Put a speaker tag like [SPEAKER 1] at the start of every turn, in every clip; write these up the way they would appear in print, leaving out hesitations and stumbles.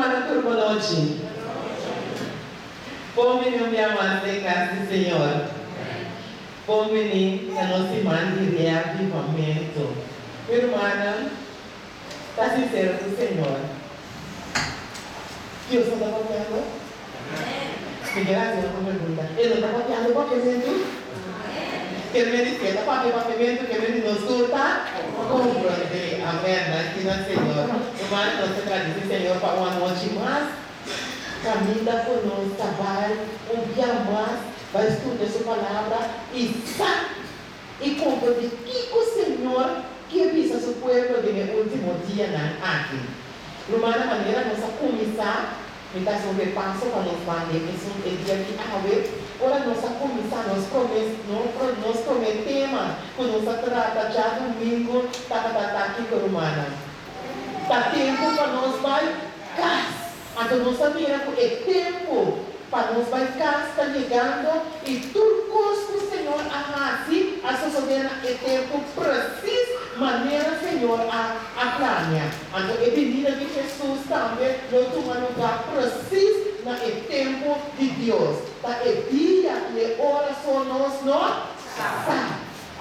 [SPEAKER 1] Rumannan tur bon nochi. Bon bini un bia mas den kas di Señor. Bon bini na nos siman di reavivamentu. Mi rumannan, ta sinsero ku Señor. Dios no ta papiando? Mi kier hasi otro pregunta. E no ta papiando papiamentu? Ker men di si e ta papia papiamentu, ker men di nos tur ta komprondé. Amèn. Danki na Señor. Rumannan, nos ta gradisí Señor pa un anochi mas kaminda ku nos ta bai un bia mas bai studia Su Palabra i sa i komprondé kiko Señor ke bisa Su pueblo den e último dianan aki. Rumannan, manera nos a kuminsá, mi ta hasi un repaso pa nos ban den esun e dia di awe. Ora nos a kuminsá nos promé nos promé tema ku nos a trata djadumingu tabata ta kiko, rumannan? Ta tempu pa nos bai kas. Anto nos a mira ku e tempu pa nos bai kas ta yegando i tur kos ku Señor a hasi a sosodé na e tempu presis manera Señor a a plania. Anto e binida di Hesus tambe lo tuma lugá presis na e tempu di Dios. Ta e dia i e ora so nos no sa.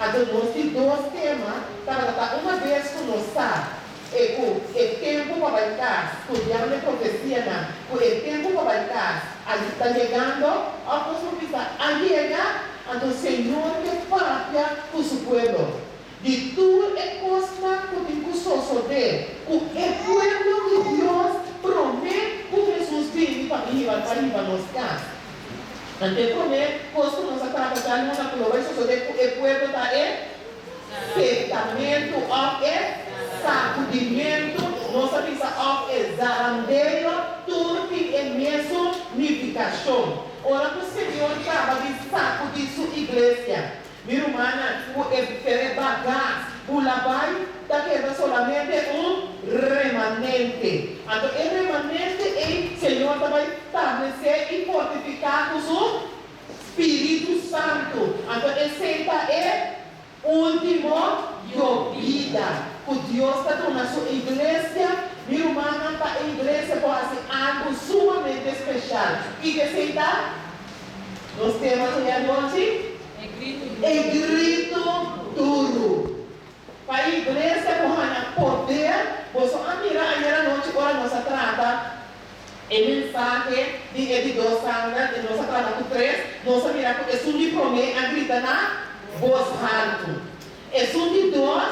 [SPEAKER 1] Anto nos di dos tema tabata ta una bes ku nos sa e ku e tempu pa bai kas, studiando e profesianan ku e tempu pa bai kas a ta yegando, òf nos por bisa a yega, anto Señor ke papia ku su pueblo di tur e kosnan ku tin ku sosodé ku e pueblo di Dios promé ku Hesus bini pa hiba pa hiba nos kas. Anto e promé kos ku nos a trata djaluna ku lo bai sosodé ku e pueblo ta e Sektamentu òf e sakudimentu, nos a bisa òf e zarandeo, tur tin e mesun nifikashon. Ora ku Señor kaba di sakudí Su iglesia, mi rumannan, ku e fere bagas bula bai, ta keda solamente un remanente. Anto e remanente ei Señor ta bai stablesé i fortifiká ku Su Spiritu Santu. Anto esei ta e ultimo yobida ku Dios ta duna Su iglesia. Mi rumannan, pa e iglesia por hasi algu sumamente speshal. Kiko esei ta? Nos tema dje anochi? E gritu duru. Pa e iglesia por haña poder. Boso a mira ayer anochi ora nos a trata E mensahe di e di dos angel, e nos a trata ku tres, nos a mira ku esun di promé a grita na bos haltu. Esun di dos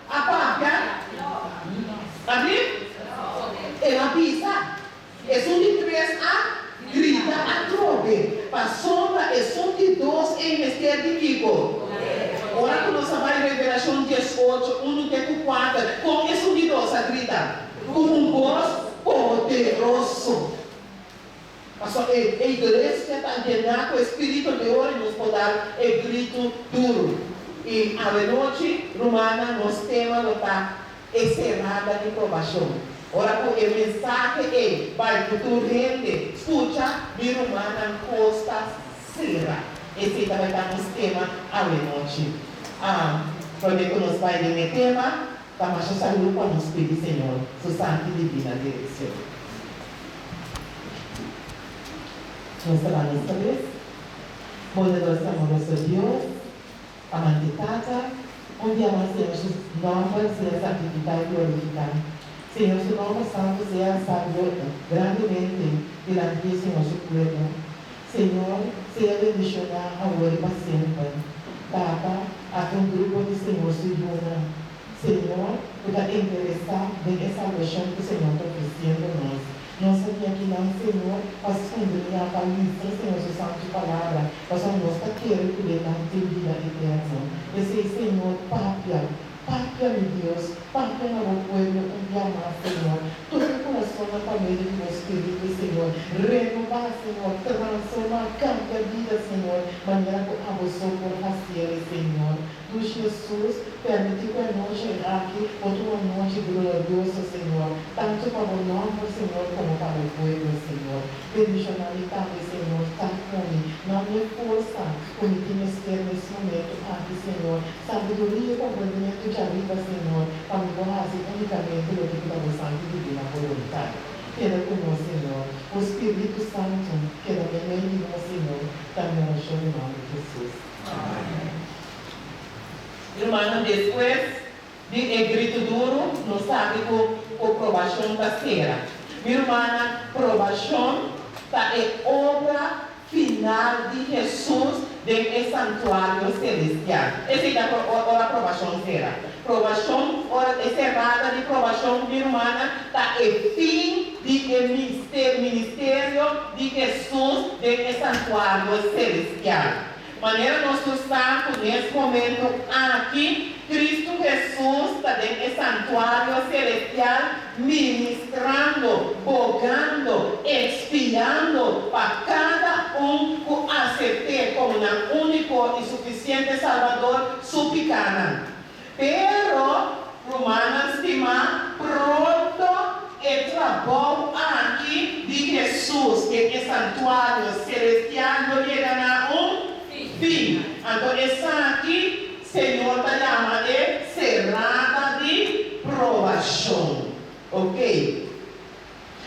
[SPEAKER 1] a papia, abi? El a bisa. Esun di tres a grita atrobe. Pasobra esun di dos ei mester di kiko? Ora ku nos a bai Revelashon 18, unu te ku kuater, kon esun di dos a grita? Ku un bos poderoso. Pasobra e iglesia ta yená ku e Spiritu di ora i nos por dal e gritu duru. I awenochi, rumannan, nos tema lo ta E Serada di Probashon. Ora ku e mensahe ei bai ku tur hende skucha, mi rumannan, kos ta sera. Esei ta bai ta nos tema awenochi. Promé ku nos bai den e tema, Ta masha salú pa nos pidi Señor su santa i divina direkshon. Nos ta ban nos kabes. Bondadoso i amoroso Dios, amante Tata, un dia mas Señor su nòmber sea santifiká i glorifiká. Señor su nòmber santu sea alsá grandemente dilanti di Señor su pueblo. Señor sea bendishoná awor i pa semper. Tata, ata un grupo di Señor su yunan, Señor, ku ta interesá den e salbashon ku Señor ta ofresiendo nos. Nos ta bin akinan, Señor, pa skundriñá, pa listra Señor su santu palabra, pasobra nos ta kere ku den nan tin bida eterno. P'esei, Señor, papia. Papia, mi Dios, papia na bo pueblo un bia mas, Señor. Toca e curasonnan pa medio di bo Spiritu, Señor. Renobá, Señor, transformá, cambia bida, Señor, manera cu abo so por haciele, Señor. Dushi Jesus, permiti cu e nochi aki por ta un anochi glorioso, Señor, tanto pa bo nomber, Señor, como pa bo pueblo, Señor. Bendiciona mi tambe, Señor, ta cu mi. Na mi e forsa cu mi tin mester nes momento aki, Señor. Sabiduria i komprendimentu djariba, Señor, pa mi por hasi únikamente loke ku ta Bo Santu i Divina boluntat. Keda ku nos, Señor. Bo Spiritu Santu keda meimei di nos, Señor. Ta mi orashon den nòmber di Hesus. Amen. Rumannan, despues di e gritu duru, nos sabi ku ku probashon ta sera. Mi rumannan, probashon ta e obra final di Hesus den e santuario selestial. Esei ta ora probashon sera. Probashon, ora e serada di probashon, mi rumannan, ta e fin di e ministerio di Hesus den e santuario selestial. Manera nos tur sa ku nes momentu aki Kristu Hesus ta den e santuario selestial ministrando, bogando, ekspiando pa kada un ku asept'é komo nan úniko i sufisiente Salbador su pikánan. Pero, rumannan stimá, pronto e trabou aki di Hesus den e santuario selestial lo yega na un fin. Anto esaki Señor ta yama e serada di probashon. Oke.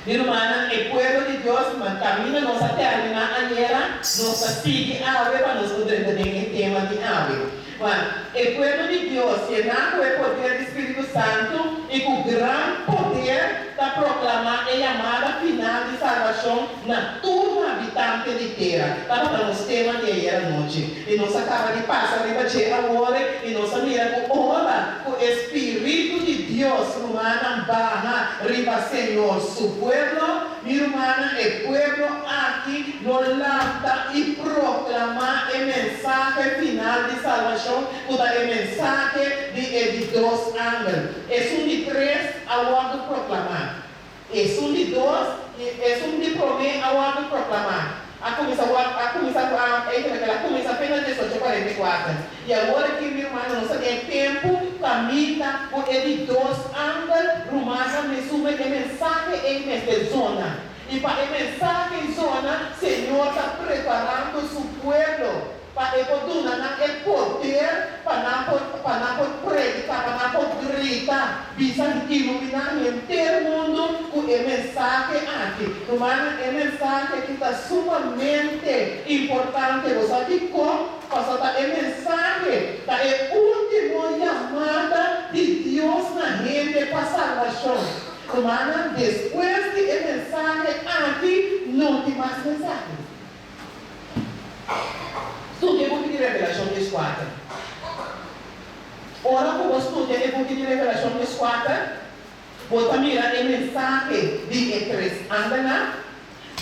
[SPEAKER 1] Mi rumannan, e pueblo di Dios, ma kaminda nos a terminá ayera, nos ta sigui awe pa nos por drenta den e tema di awe. Bueno, e pueblo di Dios, yená ku e poder di Spiritu Santu i ku gran poder, ta proklamá e yamada final di salbashon na tur habitante di tera. Tabata nos tema di ayera nochi. I nos a kaba di pasa riba dje awor i nos a mira ku ora ku e Spiritu di Dios, rumannan, baha riba Señor su pueblo, mi rumannan, e pueblo aki lo lanta i proklamá e mensahe final di salbashon, ku ta e mensahe di e di dos angel. Esun di tres a wòrdu proklamá. Esun di dos i esun di promé a wòrdu proklamá. A kuminsá wòrdu, a kuminsá ku a, eigenlijk el a kuminsá apenas 1844. I awor aki, mi rumannan, nos ta den e tempu kaminda ku e di dos angel, rumannan, mesuma e mensahe ei mester zona. I pa e mensahe ei zona, Señor ta preparando Su pueblo. Pa e por duna nan e poder pa nan por pa nan por prediká, pa nan por grita, bisa i iluminá henter mundu ku e mensahe aki. Rumannan, e mensahe aki ta sumamente importante. Bo sa dikon? Pasobra ta e mensahe ta e último yamada di Dios na hende pa salbashon. Rumannan, despues di e mensahe aki no tin mas mensahe. Studia e buki di Revelashon 14. Ora ku bo studia e buki di Revelashon 14, bo ta mira e mensahe di e tres angelnan.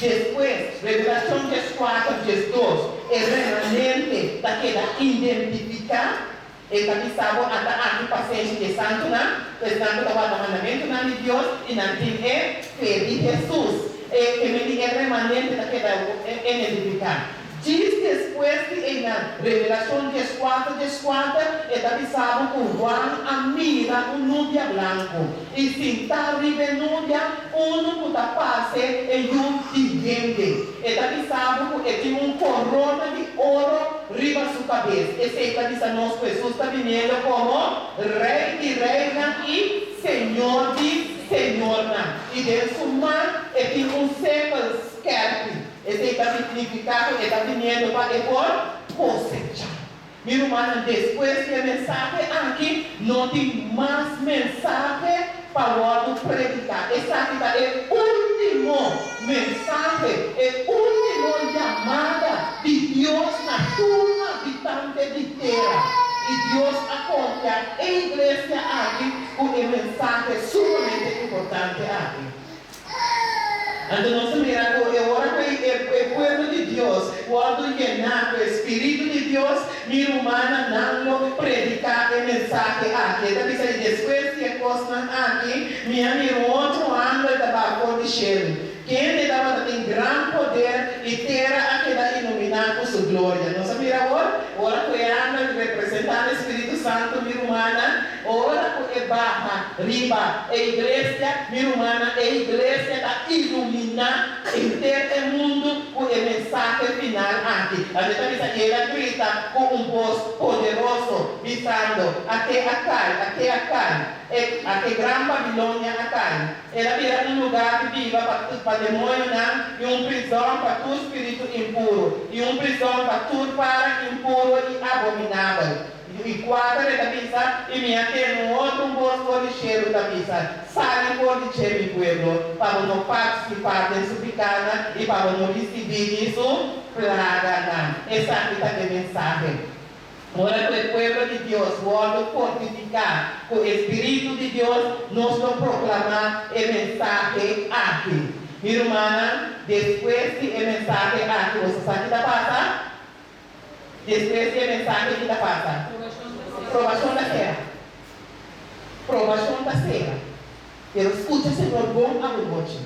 [SPEAKER 1] Despues, Revelashon 14, 12, e remanente ta keda identifiká. E ta bisa bo, Ata aki pasenshi di e santunan, esnan ku ta warda mandamentunan di Dios i nan tin e fe di Hesus. E keme di e remanente ta keda identifiká. Djis despues di einan, Revelashon 14, 14, e ta bisa bo ku Huan a mira un nubia blanku, i sintá riba e nubia unu ku ta parse e Yu di hende. E ta bisa bo ku e tin un korona di oro riba su kabes. Esei ta bisa nos ku Hesus ta biniendo komo Rei di reinan i Señor di señornan. I den su man e tin un sekel skèrpi. Esei ta signifiká ku e ta biniendo pa e por kosechá. Mi rumannan, despues di e mensahe aki no tin mas mensahe pa wòrdu prediká. Esaki ta e último mensahe, e último yamada di Dios na tur habitante di tera. I Dios a konfia e iglesia aki ku e mensahe sumamente importante aki. Anto nos ta mira ku e ora ku e pueblo di Dios wòrdu yená ku e spiritu di Dios, mi rumannan, nan lo prediká e mensahe aki. E ta bisa, I despues di e kosnan aki, mi a mira un otro angel ta baha for di shelu, kende tabata tin gran poder, i tera a keda iluminá ku su gloria. Nos a mira awor, ora ku e angel representando e spiritu santu, mi rumannan, Ora ku e baha riba e iglesia, mi rumannan, e iglesia ta iluminá henter e mundu ku e mensahe final aki. aki. Anto e ta bisa, I el a grita ku un bos poderoso, bisando, Ake a kai, ake a kai, e, ake gran Babilonia a kai! El a bira un lugá di biba pa pa demoñonan i un prizòn pa tur spiritu impuru, i un prizòn pa tur para impuru i abominabel. I kuater e ta bisa, I mi a tende un otro un bos for di shelu ta bisa, Sali for di dje, mi pueblo, pa bo no partisipá den su pikánan i pa bo no risibí di su plaganan. Esaki ta e mensahe. Ora ku e pueblo di Dios wòrdu fortifiká ku e spiritu di Dios, nos lo proklamá e mensahe aki. Mi rumannan, despues di e mensahe aki, boso sa ki ta pasa? Despues di e mensahe ki ta pasa? Probashon ta sera. Probashon ta sera. Pero skucha Señor bon awonochi.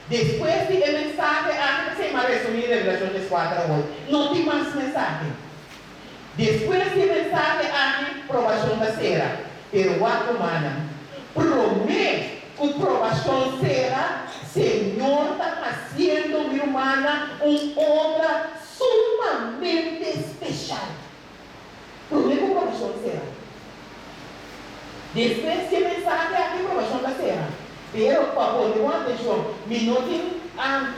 [SPEAKER 1] Despues di e mensahe aki ta sema resumí Revelashon dieskuater awor. No tin mas mensahe. Despues di e mensahe aki probashon ta sera. Pero wak rumannan, promé ku probashon sera, Señor ta hasiendo mi rumannan un obra sumamente speshal. Promé ku probashon sera. Despues di e mensahe aki probashon ta sera. Pero pa pone bo atenshon, mi no tin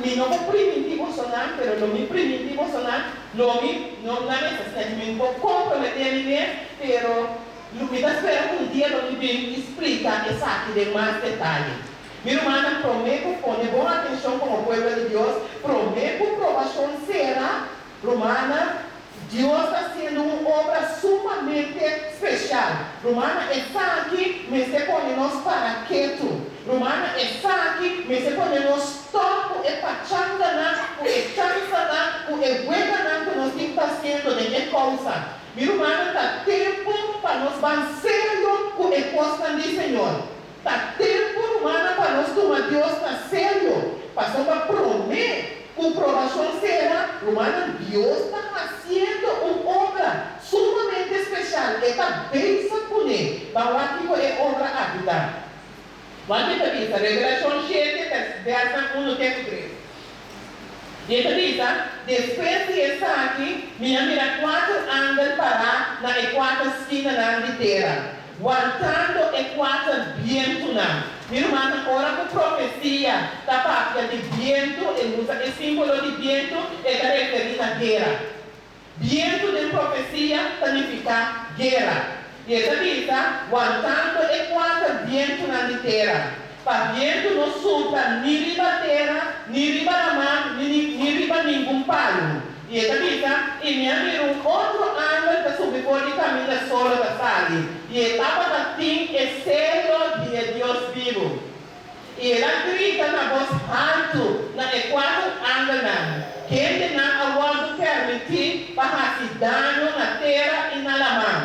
[SPEAKER 1] mi no por primintí bosonan, pero lo mi primintí bosonan, lo mi no na mester asina ki mi no por komprometé mi mes, pero lo mi ta spera ku un dia lo mi bin i splika esaki den mas detaye. Mi rumannan, promé ku pone bon atenshon komo pueblo di Dios, promé ku probashon sera, rumannan, Dios ta hasiendo un obra sumamente speshal. Rumannan, esaki mester pone nos para ketu. Rumannan, esaki mester pone nos stòp ku e pachanganan, ku e chansanan, ku e weganan ku nos tin ta hasiendo den e kousa. Mi rumannan, ta tempu pa nos ban serio ku e kosnan di Señor. Ta tempu, rumannan, pa nos tuma Dios na serio. Pasobra promé ku probashon sera, rumannan, Dios ta hasiendo un obra sumamente speshal. E ta bezig kuné. Ban wak kiko e obra aki ta. Wak e ta bisa, Revelashon shete, vèrsnan unu te ku tres. I e ta bisa, Despues di esaki mi a mira kuater angel pará na e kuater skinanan di tera, wantando e kuater bientunan. Mi rumannan, ora ku profesia ta papia di bientu, e usa e símbolo di bientu, e ta referí na guera. Bientu den profesia ta nifiká guera. I e ta bisa, Wantando e kuater bientunan di tera, pa bientu no supla ni riba tera, ni riba laman, ni ni riba ningun palu. I e ta bisa, I mi a mira un otro angel ta subi for di kaminda solo ta sali, i e tabata tin e selo di e Dios bibu. I el a grita na bos haltu na e kuater angelnan, kendenan a wòrdu pèrmití pa hasi daño na tera i na laman,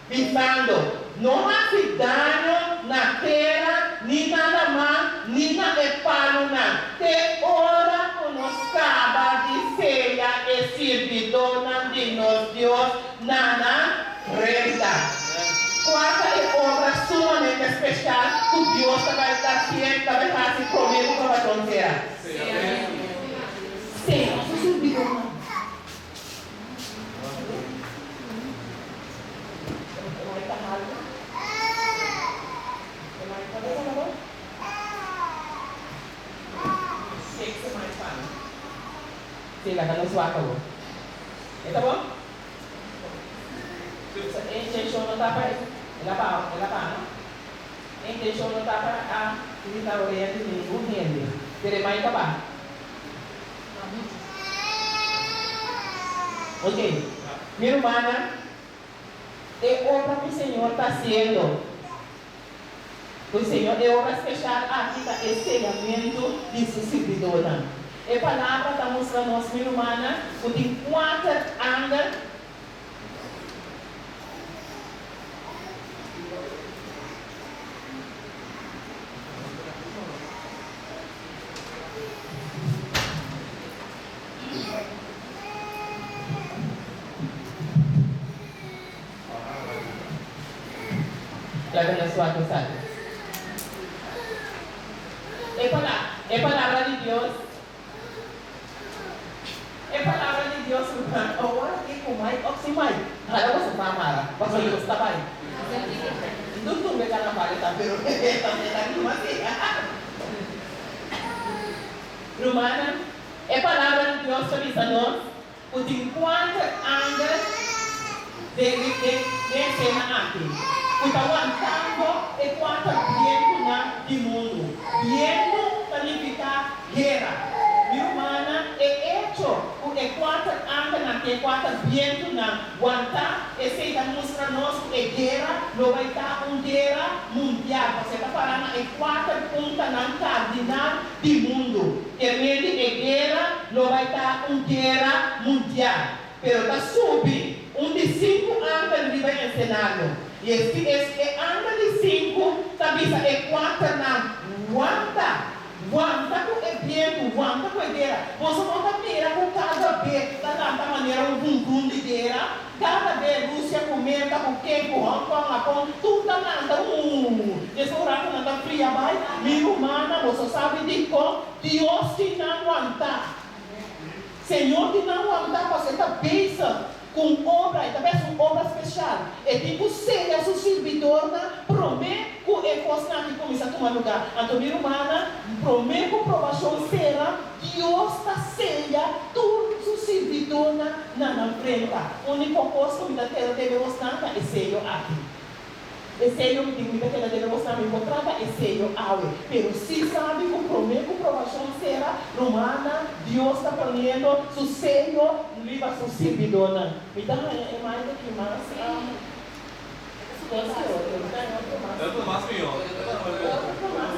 [SPEAKER 1] bisando, No hasi daño na tera ni na laman ni na e palunan, te ora ku nos kaba di seya e sirbidónan di nos Dios na nan renta. Kua ta e obra sumamente speshal ku Dios ta bai ta hasié, ta bai hasi promé ku probashon sera? Sea su sirbidónan. E intenshon no ta pa el a baha, el a baha no. E intenshon no ta pa a irita orea di ningun hende, pero e mai ta baha. Ok, mi rumannan, e obra ku Señor ta hasiendo, ku Señor, e obra speshal aki ta e seyamentu di Su sirbidónan. E palabra ta mustra nos, mi rumannan, ku tin kuater angel. Laga nos wak esaki. E palabra di Dios. E palabra di Dios. Awor aki ku Mike òf sin Mike, hala boso pa mara, pasobra Dios ta bai. Tur tumbe karnaval e ta, pero e ta rima si. Rumannan, e Palabra di Dios ta bisa nos ku tin kuater angel den den esena aki ku ta wantando e kuater bientunan di mundu. Bientu ta nifiká guera. Mi rumannan, e echo ku e kuater angelnan tin e kuater bientunan wantá, esei ta mustra nos ku e guera lo bai ta un guera mundial, pasobra e ta pará na e kuater puntanan kardinal di mundu. Kermenti e guera lo bai ta un guera mundial, pero ta subi un di sinku angel riba e ensenario, i es e angel di sinku ta bisa e kuaternan, Wanta! Wanta ku e bientu, wanta ku e guera. Boso no ta mira ku kada be ta lanta manera un vunvun di guera? Kada be Rusia ku Merka ku ken ku Hong Kong, Hapon, tur ta lanta uu. Despues un ratu nan ta fria bai. Mi rumannan, boso sabi dikon Dios tin nan wantá. Señor tin nan wantá pasobra e ta bezig ku un obra, e ta bes un obra spesial. E tin ku seya su sirbidornan promé ku e kosnan aki kuminsá tuma lugá. Anto mi rumannan, promé ku probashon sera, Dios ta seya tur su sirbidornan na nan frenta. Úniko kos ku mi ta keda debe bosnan ta e seyo aki. E seyo mi tin ku mi ta keda debe bosnan, mi por trata e seyo awe. Pero si sabi ku promé ku probashon sera, rumannan, Dios ta poniendo su seyo riba su sirbidónan. Mi ta haña e mic aki mas kos ke otro. Mi ta haña otro mas.
[SPEAKER 2] Otro mas mihó.
[SPEAKER 1] Otro mas.